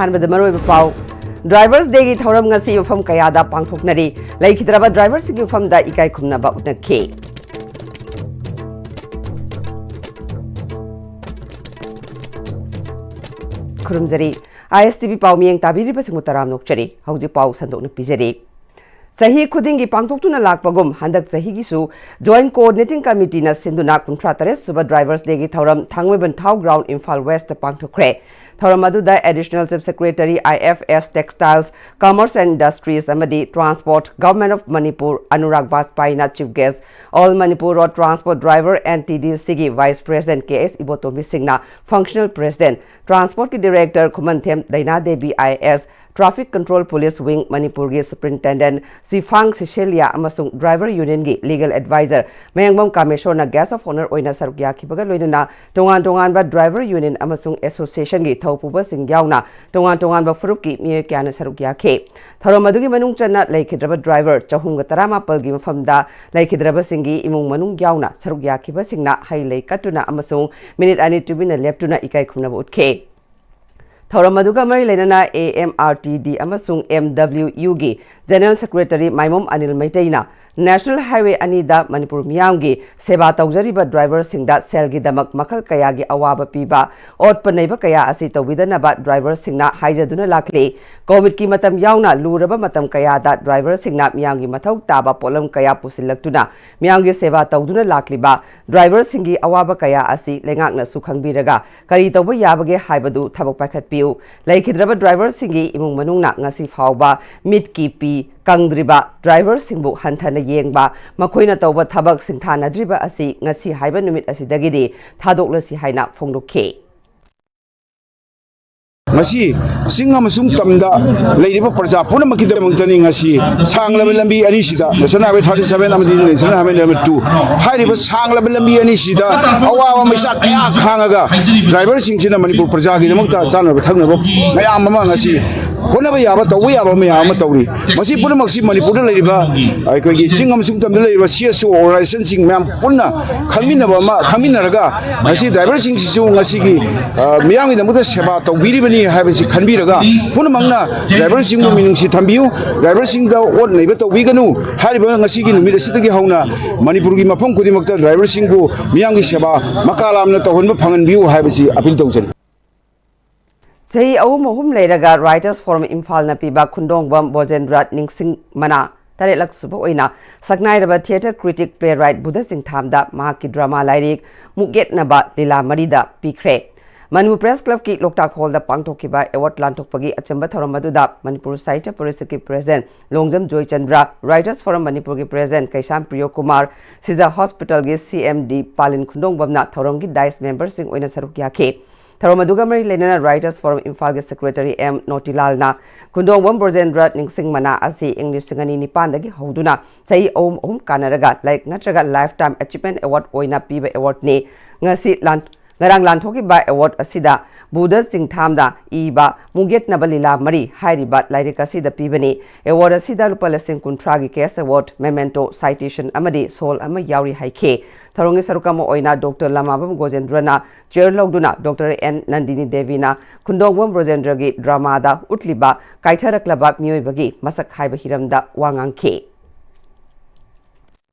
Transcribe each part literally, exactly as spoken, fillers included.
ꯑꯍꯥꯟꯕꯗ ꯃꯔꯨꯑꯣꯏꯕ ꯄꯥꯎ꯫ Drivers Day ꯒꯤ ꯊꯧꯔꯝ ꯉꯁꯤ ꯃꯐꯝ ꯀꯌꯥꯗ ꯄꯥꯡꯊꯣꯛꯅꯔꯤ꯫ ꯂꯩꯈꯤꯗ꯭ꯔꯕ driver ꯁꯤꯡꯒꯤ ꯃꯐꯝꯗ ꯏꯀꯥꯏ ꯈꯨꯝꯅꯕ ꯎꯠꯅꯈꯤ꯫ ꯈꯨꯔꯨꯝꯖꯔꯤ꯫ ISTV ꯄꯥꯎ ꯃꯤꯠꯌꯦꯡ ꯇꯥꯕꯤꯔꯤꯕꯁꯤꯡꯕꯨ ꯇꯔꯥꯝꯅ ꯑꯣꯛꯆꯔꯤ꯫ ꯍꯧꯖꯤꯛ ꯄꯥꯎ ꯁꯟꯗꯣꯛꯅ ꯄꯤꯖꯔꯤ꯫ ꯆꯍꯤ ꯈꯨꯗꯤꯡꯒꯤ ꯄꯥꯡꯊꯣꯛꯇꯨꯅ ꯂꯥꯛꯄꯒꯨꯝ ꯍꯟꯗꯛ ꯆꯍꯤꯒꯤꯁꯨ Joint Coordinating Committee ꯅ ꯁꯤꯟꯗꯨꯅ ꯀꯨꯟꯊ꯭ꯔꯥ ꯇꯔꯦꯠ ꯁꯨꯕ Drivers Day ꯒꯤ ꯊꯧꯔꯝ ꯊꯥꯡꯃꯩꯕꯟ ꯊꯥꯎ ground, ꯏꯝꯐꯥꯜ West ꯇ ꯄꯥꯡꯊꯣꯛꯈ꯭ꯔꯦ꯫ ꯊꯧꯔꯝ ꯑꯗꯨꯗ Additional Chief Secretary, IFS, Textiles, Commerce and Industries ꯑꯃꯗꯤ Transport, Government of Manipur, Anurag ꯕꯥꯖꯄꯥꯏꯅ Chief Guest, All Manipur Road Transport Driver and TDC ꯒꯤ Vice President ꯀꯦ ꯑꯦꯁ ꯏꯕꯣꯇꯣꯝꯕꯤ ꯁꯤꯡꯅ Functional President, Transport ꯀꯤ Director ꯈꯨꯃꯟꯊꯦꯝ ꯗꯩꯅꯥ Devi, IAS, Traffic Control Police Wing ꯃꯅꯤꯄꯨꯔꯒꯤ Superintendent ꯆꯤꯐꯥꯡ ꯁꯤꯁꯦꯂꯤꯌꯥ ꯑꯃꯁꯨꯡ Driver Union ꯒꯤ Legal Advisor ꯃꯌꯥꯡꯕꯝ ꯀꯥꯃꯦꯁꯣꯔꯅ Guest of Honour ꯑꯣꯏꯅ ꯁꯔꯨꯛ ꯌꯥꯈꯤꯕꯒ ꯂꯣꯏꯅꯅ ꯇꯣꯉꯥꯟ ꯇꯣꯉꯥꯟꯕ Driver Union ꯑꯃꯁꯨꯡ Association ꯒꯤ ꯊꯧꯄꯨꯕꯁꯤꯡ ꯌꯥꯎꯅ ꯇꯣꯉꯥꯟ ꯇꯣꯉꯥꯟꯕ ꯐꯨꯔꯨꯞꯀꯤ ꯃꯤꯑꯣꯏ ꯀꯌꯥꯅ ꯁꯔꯨꯛ ꯌꯥꯈꯤ꯫ ꯊꯧꯔꯝ ꯑꯗꯨꯒꯤ ꯃꯅꯨꯡ ꯆꯟꯅ ꯂꯩꯈꯤꯗ꯭ꯔꯕ driver ꯆꯍꯨꯝꯒ ꯇꯔꯥꯃꯥꯄꯜꯒꯤ ꯃꯐꯝꯗ ꯂꯩꯈꯤꯗ꯭ꯔꯕꯁꯤꯡꯒꯤ ꯏꯃꯨꯡ ꯃꯅꯨꯡ ꯌꯥꯎꯅ ꯁꯔꯨꯛ ꯌꯥꯈꯤꯕꯁꯤꯡꯅ ꯍꯩ ꯂꯩ ꯀꯠꯇꯨꯅ ꯑꯃꯁꯨꯡ ꯃꯤꯅꯤꯠ ꯑꯅꯤ ꯇꯨꯃꯤꯟꯅ ꯂꯦꯞꯇꯨꯅ ꯏꯀꯥꯏ ꯈꯨꯝꯅꯕ ꯎꯠꯈꯤ꯫ ꯊꯧꯔꯝ ꯑꯗꯨꯒ ꯃꯔꯤ ꯂꯩꯅꯅ AMRTD ꯑꯃꯁꯨꯡ MWU ꯒꯤ General Secretary ꯃꯥꯏꯃꯣꯝ Anil ꯃꯩꯇꯩꯅ National Highway ꯑꯅꯤꯗ ꯃꯅꯤꯄꯨꯔ ꯃꯤꯌꯥꯝꯒꯤ ꯁꯦꯕꯥ ꯇꯧꯖꯔꯤꯕ driver ꯁꯤꯡꯗ ꯁꯦꯜꯒꯤꯗꯃꯛ ꯃꯈꯜ ꯀꯌꯥꯒꯤ ꯑꯋꯥꯕ ꯄꯤꯕ, ꯑꯣꯠꯄ ꯅꯩꯕ ꯀꯌꯥ ꯑꯁꯤ ꯇꯧꯕꯤꯗꯅꯕ driver ꯁꯤꯡꯅ ꯍꯥꯏꯖꯗꯨꯅ ꯂꯥꯛꯂꯤ꯫ COVID ꯀꯤ ꯃꯇꯝ ꯌꯥꯎꯅ ꯂꯨꯔꯕ ꯃꯇꯝ ꯀꯌꯥꯗ driver ꯁꯤꯡꯅ ꯃꯤꯌꯥꯝꯒꯤ ꯃꯊꯧ ꯇꯥꯕ ꯄꯣꯠꯂꯝ ꯀꯌꯥ ꯄꯨꯁꯤꯜꯂꯛꯇꯨꯅ ꯃꯤꯌꯥꯝꯒꯤ ꯁꯦꯕꯥ ꯇꯧꯗꯨꯅ ꯂꯥꯛꯂꯤꯕ driver ꯁꯤꯡꯒꯤ ꯑꯋꯥꯕ ꯀꯌꯥ ꯑꯁꯤ ꯂꯩꯉꯥꯛꯅꯁꯨ ꯈꯪꯕꯤꯔꯒ ꯀꯔꯤ ꯇꯧꯕ ꯌꯥꯕꯒꯦ ꯍꯥꯏꯕꯗꯨ ꯊꯕꯛ ꯄꯥꯏꯈꯠꯄꯤꯌꯨ꯫ ꯂꯩꯈꯤꯗ꯭ꯔꯕ driver ꯁꯤꯡꯒꯤ ꯏꯃꯨꯡ ꯃꯅꯨꯡꯅ ꯉꯁꯤ ꯐꯥꯎꯕ ꯃꯤꯠꯀꯤ ꯄꯤ ꯀꯪꯗ꯭ꯔꯤꯕ driver ꯁꯤꯡꯕꯨ ꯍꯟꯊꯅ ꯌꯦꯡꯕ, ꯃꯈꯣꯏꯅ ꯇꯧꯕ ꯊꯕꯛ ꯁꯤꯡꯊꯥꯅꯗ꯭ꯔꯤꯕ ꯑꯁꯤ ꯉꯁꯤ ꯍꯥꯏꯕ ꯅꯨꯃꯤꯠ ꯑꯁꯤꯗꯒꯤꯗꯤ ꯊꯥꯗꯣꯛꯂꯁꯤ ꯍꯥꯏꯅ ꯐꯣꯡꯗꯣꯛꯈꯤ꯫ ꯉꯁꯤ ꯆꯤꯡ ꯑꯃꯁꯨꯡ ꯇꯝꯗ ꯂꯩꯔꯤꯕ ꯄ꯭ꯔꯖꯥ ꯄꯨꯝꯅꯃꯛꯀꯤꯗꯃꯛꯇꯅꯤ꯫ ꯉꯁꯤ ꯁꯥꯡꯂꯕ ꯂꯝꯕꯤ ꯑꯅꯤꯁꯤꯗ, National Highway thirty seven ꯑꯃꯗꯤ National Highway number two ꯍꯥꯏꯔꯤꯕ ꯁꯥꯡꯂꯕ ꯂꯝꯕꯤ ꯑꯅꯤꯁꯤꯗ ꯑꯋꯥꯕ ꯃꯩꯁꯥ ꯀꯌꯥ ꯈꯥꯡꯉꯒ driver ꯁꯤꯡꯁꯤꯅ ꯃꯅꯤꯄꯨꯔ ꯄ꯭ꯔꯖꯥꯒꯤꯗꯃꯛꯇ ꯆꯥꯅꯕ ꯊꯛꯅꯕ ꯃꯌꯥꯝ ꯑꯃ ꯉꯁꯤ ꯍꯣꯠꯅꯕ ꯌꯥꯕ, ꯇꯧꯕ ꯌꯥꯕ ꯃꯌꯥꯝ ꯑꯃ ꯇꯧꯔꯤ꯫ ꯃꯁꯤ ꯄꯨꯝꯅꯃꯛꯁꯤ ꯃꯅꯤꯄꯨꯔꯗ ꯂꯩꯔꯤꯕ ꯑꯩꯈꯣꯏꯒꯤ ꯆꯤꯡ ꯑꯃꯁꯨꯡ ꯇꯝꯗ ꯂꯩꯔꯤꯕ ꯁꯤ ꯑꯦꯁ ꯑꯣ ꯑꯣꯔꯒꯅꯥꯏꯖꯦꯁꯟꯁꯤꯡ ꯃꯌꯥꯝ ꯄꯨꯟꯅ ꯈꯪꯃꯤꯟꯅꯕ ꯑꯃ, ꯈꯪꯃꯤꯟꯅꯔꯒ ꯉꯁꯤ ꯗ꯭ꯔꯥꯏꯚꯔꯁꯤꯡꯁꯤꯁꯨ ꯉꯁꯤꯒꯤ, ꯑ, ꯃꯤꯌꯥꯝꯒꯤꯗꯃꯛꯇ ꯁꯦꯕꯥ ꯇꯧꯕꯤꯔꯤꯕꯅꯤ ꯍꯥꯏꯕꯁꯤ ꯈꯟꯕꯤꯔꯒ, ꯄꯨꯝꯅꯃꯛꯅ ꯗ꯭ꯔꯥꯏꯚꯔꯁꯤꯡꯕꯨ ꯃꯤꯅꯨꯡꯁꯤ ꯊꯝꯕꯤꯌꯨ, ꯗ꯭ꯔꯥꯏꯚꯔꯁꯤꯡꯗ ꯑꯣꯠ ꯅꯩꯕ ꯇꯧꯕꯤꯒꯅꯨ꯫ ꯍꯥꯏꯔꯤꯕ ꯉꯁꯤꯒꯤ ꯅꯨꯃꯤꯠ ꯑꯁꯤꯗꯒꯤ ꯍꯧꯅ ꯃꯅꯤꯄꯨꯔꯒꯤ ꯃꯐꯝ ꯈꯨꯗꯤꯡꯃꯛꯇ ꯗ꯭ꯔꯥꯏꯚꯔꯁꯤꯡꯕꯨ ꯃꯤꯌꯥꯝꯒꯤ ꯁꯦꯕꯥ ꯃꯀꯥ ꯂꯥꯝꯅ ꯇꯧꯍꯟꯕ ꯐꯪꯍꯟꯕꯤꯌꯨ ꯍꯥꯏꯕꯁꯤ ꯑꯄꯤꯜ ꯇꯧꯖꯔꯤ꯫ ꯆꯍꯤ ꯑꯍꯨꯝ ꯑꯍꯨꯝ ꯂꯩꯔꯒ Writers Forum ꯏꯝꯐꯥꯜꯅ ꯄꯤꯕ ꯈꯨꯟꯗꯣꯡꯕꯝ ꯕꯣꯖꯦꯟꯗ꯭ꯔ ꯅꯤꯡꯁꯤꯡ ꯃꯅꯥ ꯇꯔꯦꯠꯂꯛ ꯁꯨꯕ ꯑꯣꯏꯅ ꯁꯛꯅꯥꯏꯔꯕ theatre critic playwright ꯕꯨꯙ ꯆꯤꯡꯊꯥꯝꯗ ꯃꯍꯥꯛꯀꯤ drama ꯂꯥꯏꯔꯤꯛ ꯃꯨꯛꯌꯦꯠꯅꯕ ꯂꯤꯂꯥ ꯃꯔꯤꯗ ꯄꯤꯈ꯭ꯔꯦ꯫ ꯃꯅꯤꯄꯨꯔ Press Clubꯀꯤ ꯂꯣꯛꯇꯥꯛ Hallꯗ ꯄꯥꯡꯊꯣꯛꯈꯤꯕ award ꯂꯥꯟꯊꯣꯛꯄꯒꯤ ꯑꯆꯝꯕ ꯊꯧꯔꯝ ꯑꯗꯨꯗ ꯃꯅꯤꯄꯨꯔ ꯁꯥꯍꯤꯇ꯭ꯌ ꯄꯔꯤꯁꯠꯀꯤ President Longjam Joychandra, Writers Forum ꯃꯅꯤꯄꯨꯔꯒꯤ President ꯀꯩꯁꯥꯝ ꯄ꯭ꯔꯤꯌꯣ ꯀꯨꯃꯥꯔ, ꯁꯤꯖ Hospitalꯒꯤ C M D ꯄꯥꯂꯤꯟ ꯈꯨꯟꯗꯣꯡꯕꯝꯅ ꯊꯧꯔꯝꯒꯤ dais memberꯁꯤꯡ ꯑꯣꯏꯅ ꯁꯔꯨꯛ ꯌꯥꯈꯤ꯫ ꯊꯧꯔꯝ ꯑꯗꯨꯒ ꯃꯔꯤ ꯂꯩꯅꯅ Writers Forum ꯏꯝꯐꯥꯜꯒꯤ Secretary M ꯅꯣꯇꯤꯂꯥꯜꯅ ꯈꯨꯟꯗꯣꯡꯕꯝ ꯕ꯭ꯔꯣꯖꯦꯟꯗ꯭ꯔ ꯅꯤꯡꯁꯤꯡ ꯃꯅꯥ ꯑꯁꯤ ꯏꯪ ꯂꯤꯁꯤꯡ ꯑꯅꯤ ꯅꯤꯄꯥꯟꯗꯒꯤ ꯍꯧꯗꯨꯅ ꯆꯍꯤ ꯑꯍꯨꯝ ꯑꯍꯨꯝ ꯀꯥꯟꯅꯔꯒ ꯂꯥꯏꯔꯤꯛ ꯅꯠꯇ꯭ꯔꯒ Lifetime Achievement Award ꯑꯣꯏꯅ ꯄꯤꯕ awardꯅꯤ꯫ ꯉꯁꯤ ꯂꯥꯟ-, ꯉꯔꯥꯡ ꯂꯥꯟꯊꯣꯛꯈꯤꯕ award ꯑꯁꯤꯗ ꯕꯨꯙ ꯆꯤꯡꯊꯥꯝꯗ ꯏꯕ ꯃꯨꯛꯌꯦꯠꯅꯕ ꯂꯤꯂꯥ ꯃꯔꯤ ꯍꯥꯏꯔꯤꯕ ꯂꯥꯏꯔꯤꯛ ꯑꯁꯤꯗ ꯄꯤꯕꯅꯤ꯫ Award ꯑꯁꯤꯗ ꯂꯨꯄꯥ ꯂꯤꯁꯤꯡ ꯀꯨꯟꯊ꯭ꯔꯥꯒꯤ cash award, memento, citation ꯑꯃꯗꯤ ꯁꯣꯜ ꯑꯃ ꯌꯥꯎꯔꯤ ꯍꯥꯏꯈꯤ꯫ ꯊꯧꯔꯝꯒꯤ ꯁꯔꯨꯛ ꯑꯃ ꯑꯣꯏꯅ Doctor ꯂꯃꯥꯕꯝ ꯒꯣꯖꯦꯟꯗ꯭ꯔꯅ chair ꯂꯧꯗꯨꯅ Doctor N ꯅꯟꯗꯤꯅꯤ ꯗꯦꯕꯤꯅ ꯈꯨꯟꯗꯣꯡꯕꯝ ꯕ꯭ꯔꯣꯖꯦꯟꯗ꯭ꯔꯒꯤ dramaꯗ ꯎꯠꯂꯤꯕ ꯀꯥꯏꯊꯔꯛꯂꯕ ꯃꯤꯑꯣꯏꯕꯒꯤ ꯃꯁꯛ ꯍꯥꯏꯕ ꯍꯤꯔꯝꯗ ꯋꯥ ꯉꯥꯡꯈꯤ꯫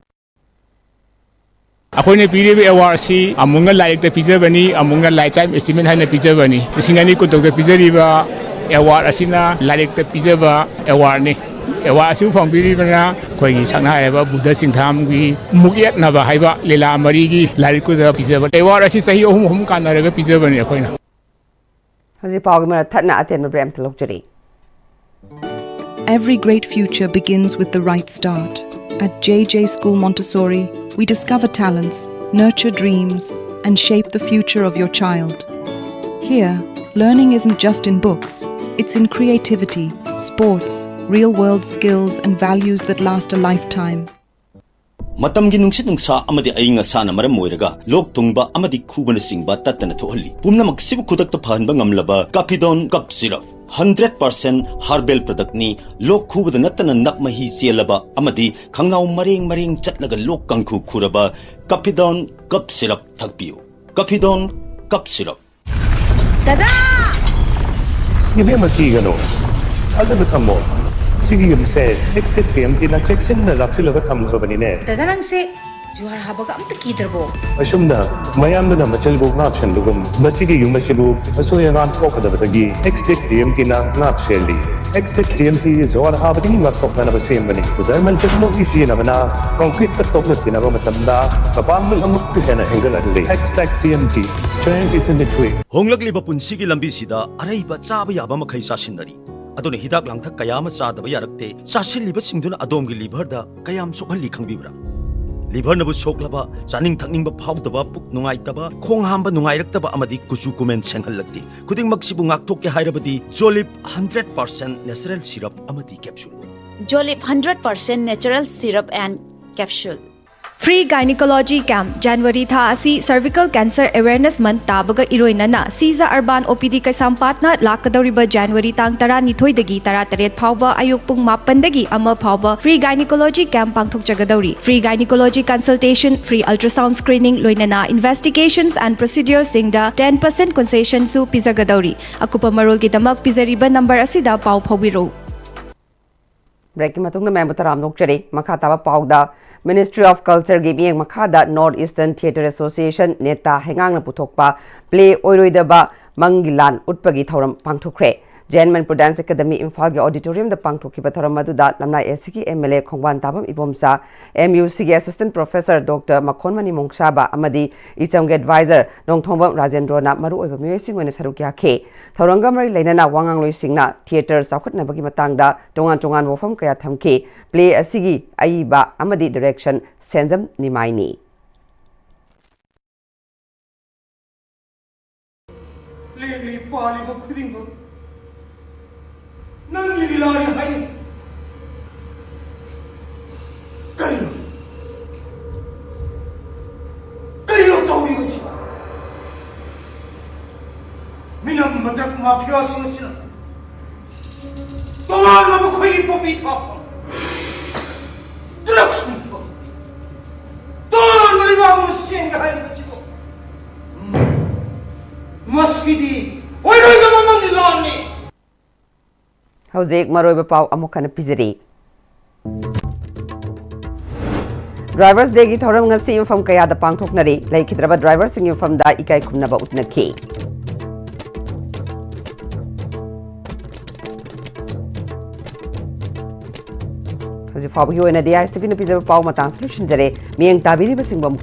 ꯑꯩꯈꯣꯏꯅ ꯄꯤꯔꯤꯕ award ꯑꯁꯤ ꯑꯃꯨꯛꯅ ꯂꯥꯏꯔꯤꯛꯇ ꯄꯤꯖꯕꯅꯤ, ꯑꯃꯨꯛꯅ Lifetime Achievement ꯍꯥꯏꯅ ꯄꯤꯖꯕꯅꯤ꯫ ꯂꯤꯁꯤꯡ ꯑꯅꯤ ꯀꯨꯟꯇꯔꯨꯛꯇ ꯄꯤꯖꯔꯤꯕ award ꯑꯁꯤꯅ ꯂꯥꯏꯔꯤꯛꯇ ꯄꯤꯖꯕ awardꯅꯤ꯫ Award ꯑꯁꯤꯕꯨ ꯐꯪꯕꯤꯔꯤꯕꯅ ꯑꯩꯈꯣꯏꯒꯤ ꯁꯛꯅꯥꯏꯔꯕ ꯕꯨꯙ ꯆꯤꯡꯊꯥꯝꯒꯤ ꯃꯨꯛꯌꯦꯠꯅꯕ ꯍꯥꯏꯕ ꯂꯤꯂꯥ ꯃꯔꯤꯒꯤ ꯂꯥꯏꯔꯤꯛꯇꯨꯗ ꯄꯤꯖꯕ꯫ Award ꯑꯁꯤ ꯆꯍꯤ ꯑꯍꯨꯝ ꯑꯍꯨꯝ ꯀꯥꯟꯅꯔꯒ ꯄꯤꯖꯕꯅꯤ ꯑꯩꯈꯣꯏꯅ꯫ ꯍꯧꯖꯤꯛ ꯄꯥꯎꯒꯤ ꯃꯔꯛ ꯊꯠꯅ ꯑꯇꯦꯟꯕ break ꯑꯃꯇ ꯂꯧꯖꯔꯤ꯫ Every great future begins with the right start. At J J School Montessori, we discover talents, nurture dreams, and shape the future of your child. Here, learning isn't just in books, it's in creativity, sports, real world skills, and values that last a lifetime. ꯃꯇꯝꯒꯤ ꯅꯨꯡꯁꯤꯠ ꯅꯨꯡꯁꯥ ꯑꯃꯗꯤ ꯑꯏꯪ ꯑꯁꯥꯅ ꯃꯔꯝ ꯑꯣꯏꯔꯒ ꯂꯣꯛ ꯊꯨꯡꯕ ꯑꯃꯗꯤ ꯈꯨꯕꯅꯆꯤꯡꯕ ꯇꯠꯇꯅ ꯊꯣꯛꯍꯜꯂꯤ꯫ ꯄꯨꯝꯅꯃꯛꯁꯤꯕꯨ ꯈꯨꯗꯛꯇ ꯐꯍꯟꯕ ꯉꯝꯂꯕ Capidone Cough Syrup꯫ Hundred percent herbal ꯄ꯭ꯔꯗꯛꯅꯤ꯫ ꯂꯣꯛ ꯈꯨꯕꯗ ꯅꯠꯇꯅ ꯅꯞ ꯃꯍꯤ ꯆꯦꯜꯂꯕ ꯑꯃꯗꯤ ꯈꯪꯅꯥꯎ ꯃꯔꯦꯡ ꯃꯔꯦꯡ ꯆꯠꯂꯒ ꯂꯣꯛ ꯀꯥꯡꯈꯨ ꯈꯨꯔꯕ ꯀꯐꯤꯗꯣꯟ ꯀꯞ ꯁꯤꯔꯞ ꯊꯛꯄꯤꯌꯨ꯫ ꯀꯐꯤꯗꯣꯟ ꯀꯞ ꯁꯤꯔꯞ꯫ ꯗꯗꯥ! ꯏꯕꯦꯝꯃ, ꯀꯤꯒꯅꯨ, ꯊꯥꯖꯕ ꯊꯝꯃꯣ꯫ ꯁꯤꯒꯤ ꯌꯨꯝꯁꯦ ꯑꯦꯛꯁꯇꯦꯛ ꯇꯤ ꯑꯦꯝ ꯇꯤꯅ ꯆꯦꯛꯁꯤꯟꯅ ꯂꯥꯛꯁꯤꯜꯂꯒ ꯊꯝꯈ꯭ꯔꯕꯅꯤꯅꯦ꯫ ꯗꯗꯥ, ꯅꯪꯁꯦ ꯖꯨꯍꯥꯔ ꯍꯥꯕꯒ ꯑꯝꯇ ꯀꯤꯗ꯭ꯔꯕꯣ? ꯑꯁꯨꯝꯅ ꯃꯌꯥꯝꯗꯨꯅ ꯃꯆꯜꯕꯨ ꯉꯥꯛꯁꯟꯕꯒꯨꯝ, ꯃꯁꯤꯒꯤ ꯌꯨꯝ ꯑꯁꯤꯕꯨ ꯑꯁꯣꯏ ꯑꯉꯥꯝ ꯊꯣꯛꯀꯗꯕꯗꯒꯤ ꯑꯦꯛꯁꯇꯦꯛ ꯇꯤ ꯑꯦꯝ ꯇꯤꯅ ꯉꯥꯛ ꯁꯦꯜꯂꯤ꯫ ꯑꯦꯛꯁꯇꯦꯛ ꯇꯤ ꯑꯦꯝ ꯇꯤ ꯖꯨꯍꯥꯔ ꯍꯥꯕꯗꯒꯤ ꯉꯥꯛꯊꯣꯛꯅꯅꯕ ꯁꯦꯝꯕꯅꯤ꯫ ꯖꯔꯃꯟ ꯇꯦꯛꯅꯣꯂꯣꯖꯤ ꯁꯤꯖꯤꯟꯅꯕꯅ ꯀꯪꯀ꯭ꯔꯤꯠꯀ ꯇꯣꯛꯅ ꯇꯤꯟꯅꯕ ꯃꯇꯝꯗ ꯃꯄꯥꯡꯒꯜ ꯑꯃꯨꯛꯀ ꯍꯦꯟꯅ ꯍꯦꯟꯒꯠꯍꯜꯂꯤ꯫ Xtech T M T, strength is in the grip. ꯍꯣꯡꯂꯛꯂꯤꯕ ꯄꯨꯟꯁꯤꯒꯤ ꯂꯝꯕꯤꯁꯤꯗ ꯑꯔꯩꯕ ꯆꯥꯕ ꯌꯥꯕ ꯃꯈꯩ ꯆꯥꯁꯤꯟꯅꯔꯤ꯫ ꯑꯗꯨꯅ ꯍꯤꯗꯥꯛ ꯂꯥꯡꯊꯛ ꯀꯌꯥ ꯑꯃ ꯆꯥꯗꯕ ꯌꯥꯔꯛꯇꯦ꯫ ꯆꯥꯁꯤꯜꯂꯤꯕꯁꯤꯡꯗꯨꯅ ꯑꯗꯣꯝꯒꯤ ꯂꯤꯚꯔꯗ ꯀꯌꯥꯝ ꯁꯣꯛꯍꯜꯂꯤ ꯈꯪꯕꯤꯕ꯭ꯔꯥ? ꯂꯤꯚꯔꯅꯕꯨ ꯁꯣꯛꯂꯕ, ꯆꯥꯅꯤꯡ ꯊꯛꯅꯤꯡꯕ ꯐꯥꯎꯗꯕ, ꯄꯨꯛ ꯅꯨꯡꯉꯥꯏꯇꯕ, ꯈꯣꯡ ꯍꯥꯝꯕ ꯅꯨꯡꯉꯥꯏꯔꯛꯇꯕ ꯑꯃꯗꯤ ꯀꯨꯆꯨ ꯀꯨꯃꯦꯟ ꯁꯦꯡꯍꯜꯂꯛꯇꯦ꯫ ꯈꯨꯗꯤꯡꯃꯛꯁꯤꯕꯨ ꯉꯥꯛꯊꯣꯛꯀꯦ ꯍꯥꯏꯔꯕꯗꯤ ꯖꯣꯂꯤꯞ ꯍꯟꯗ꯭ꯔꯦꯠ ꯄꯥꯔꯁꯦꯟ ꯅꯦꯆꯔꯦꯜ ꯁꯤꯔꯞ ꯑꯃꯗꯤ ꯀꯦꯞꯁꯨꯜ꯫ ꯖꯣꯂꯤꯞ hundred percent natural syrup and capsule. Free Gynecology Camp, January ꯊꯥ ꯑꯁꯤ Cervical Cancer Awareness Month ꯇꯥꯕꯒ ꯏꯔꯣꯏꯅꯅ ꯁꯤꯖ ꯑꯔꯕꯥꯟ ꯑꯣ ꯄꯤ ꯗꯤ ꯀꯩꯁꯥꯝꯄꯥꯠꯅ ꯂꯥꯛꯀꯗꯧꯔꯤꯕ January ꯇꯥꯡ ꯇꯔꯥꯅꯤꯊꯣꯏꯗꯒꯤ ꯇꯔꯥꯇꯔꯦꯠ ꯐꯥꯎꯕ ꯑꯌꯨꯛ ꯄꯨꯡ ꯃꯥꯄꯟꯗꯒꯤ ꯑꯃ ꯐꯥꯎꯕ Free Gynecology Camp ꯄꯥꯡꯊꯣꯛꯆꯒꯗꯧꯔꯤ꯫ Free Gynecology Consultation, Free Ultrasound Screening ꯂꯣꯏꯅꯅ Investigations and Proceduresꯁꯤꯡꯗ ten percent concessionꯁꯨ ꯄꯤꯖꯒꯗꯧꯔꯤ꯫ ꯑꯀꯨꯞꯄ ꯃꯔꯣꯜꯒꯤꯗꯃꯛ ꯄꯤꯖꯔꯤꯕ ꯅꯝꯕꯔ ꯑꯁꯤꯗ ꯄꯥꯎ ꯐꯥꯎꯕꯤꯔꯧ꯫ ꯕ꯭ꯔꯦꯛꯀꯤ ꯃꯇꯨꯡꯗ ꯃꯌꯥꯝꯕꯨ ꯇꯔꯥꯝꯅ ꯑꯣꯛꯆꯔꯤ꯫ ꯃꯈꯥ ꯇꯥꯕ ꯄꯥꯎꯗ, Ministry of Cultureꯒꯤ ꯃꯤꯠꯌꯦꯡ ꯃꯈꯥꯗ North Eastern Theatre Association, NETA ꯍꯩꯉꯥꯡꯅ ꯄꯨꯊꯣꯛꯄ ꯄ꯭ꯂꯦ ꯑꯣꯏꯔꯣꯏꯗꯕ ꯃꯪꯒꯤ ꯂꯥꯟ ꯎꯠꯄꯒꯤ ꯊꯧꯔꯝ ꯄꯥꯡꯊꯣꯛꯈ꯭ꯔꯦ꯫ J N Manipur dance academy ꯏꯝꯐꯥꯜꯒꯤ ꯑꯣꯗꯤꯇꯣꯔꯤꯌꯝꯗ ꯄꯥꯡꯊꯣꯛꯈꯤꯕ ꯊꯧꯔꯝ ꯑꯗꯨꯗ ꯂꯝꯂꯥꯏ ꯑꯦ ꯁꯤꯒꯤ M L A Khongbantabam Ibomcha, M U ꯁꯤꯒꯤ assistant professor doctor Makhonmani Mongsaba ꯑꯃꯗꯤ ꯏꯆꯝꯒꯤ ꯑꯦꯗꯚꯥꯏꯖꯔ ꯅꯣꯡꯊꯣꯡꯕꯝ ꯔꯥꯖꯦꯟꯗ꯭ꯔꯣꯅ ꯃꯔꯨꯑꯣꯏꯕ ꯃꯤꯑꯣꯏꯁꯤꯡ ꯑꯣꯏꯅ ꯁꯔꯨꯛ ꯌꯥꯈꯤ꯫ ꯊꯧꯔꯝꯒ ꯃꯔꯤ ꯂꯩꯅꯅ ꯋꯥꯉꯥꯡꯂꯣꯏꯁꯤꯡꯅ ꯊꯤꯌꯦꯇꯔ ꯆꯥꯎꯈꯠꯅꯕꯒꯤ ꯃꯇꯥꯡꯗ ꯇꯣꯉꯥꯟ ꯇꯣꯉꯥꯟꯕ ꯋꯥꯐꯝ ꯀꯌꯥ ꯊꯝꯈꯤ꯫ ꯄ꯭ꯂꯦ ꯑꯁꯤꯒꯤ ꯑꯏꯕ ꯑꯃꯗꯤ ꯗꯤꯔꯦꯛꯁꯟ ꯁꯦꯟꯖꯝ ꯅꯤꯃꯥꯏꯅꯤ꯫ ꯂꯦꯡꯂꯤ ꯄꯥꯜꯂꯤꯕ ꯈꯨꯗꯤꯡꯃꯛ ꯅꯪꯒꯤ ꯂꯤꯂꯥꯅꯤ ꯍꯥꯏꯅꯩ꯫ ꯀꯔꯤꯅꯣ? ꯀꯔꯤꯅꯣ ꯇꯧꯔꯤꯕꯁꯤꯕꯣ? ꯃꯤꯅꯝ ꯃꯊꯛ ꯃꯥꯐꯤꯌꯥꯁꯤꯡ ꯑꯁꯤꯅ ꯄꯣꯄꯤ ꯊꯥꯛꯄ, ꯗ꯭ꯔꯒꯁ ꯀꯨꯝꯕ, ꯇꯣꯟꯕ ꯂꯩꯕꯥꯛ ꯑꯃ ꯁꯦꯝꯒꯦ ꯍꯥꯏꯔꯤꯕꯁꯤꯕꯨ, ꯎꯝ, ꯃꯁꯤꯗꯤ ꯑꯣꯏꯔꯣꯏꯗꯕ ꯑꯃꯒꯤ ꯂꯥꯟꯅꯤ꯫ ꯍꯧꯖꯤꯛ ꯃꯔꯨꯑꯣꯏꯕ ꯄꯥꯎ ꯑꯃꯨꯛ ꯍꯟꯅ ꯄꯤꯖꯔꯤ꯫ Drivers Dayꯒꯤ ꯊꯧꯔꯝ ꯉꯁꯤ ꯃꯐꯝ ꯀꯌꯥꯗ ꯄꯥꯡꯊꯣꯛꯅꯔꯤ꯫ ꯂꯩꯈꯤꯗ꯭ꯔꯕ driverꯁꯤꯡꯒꯤ ꯃꯐꯝꯗ ꯏꯀꯥꯏ ꯈꯨꯝꯅꯕ ꯎꯠꯅꯈꯤ꯫ ꯍꯧꯖꯤꯛ ꯐꯥꯎꯕꯒꯤ ꯑꯣꯏꯅꯗꯤ ꯑꯥꯏ ꯑꯦꯁ ꯇꯤ ꯚꯤꯅ ꯄꯤꯖꯕ ꯄꯥꯎ ꯃꯇꯥꯡꯁꯤ ꯂꯣꯏꯁꯤꯟꯖꯔꯦ꯫ ꯃꯤꯠꯌꯦꯡ ꯇꯥꯕꯤꯔꯤꯕꯁꯤꯡꯕꯨ ꯑꯃꯨꯛ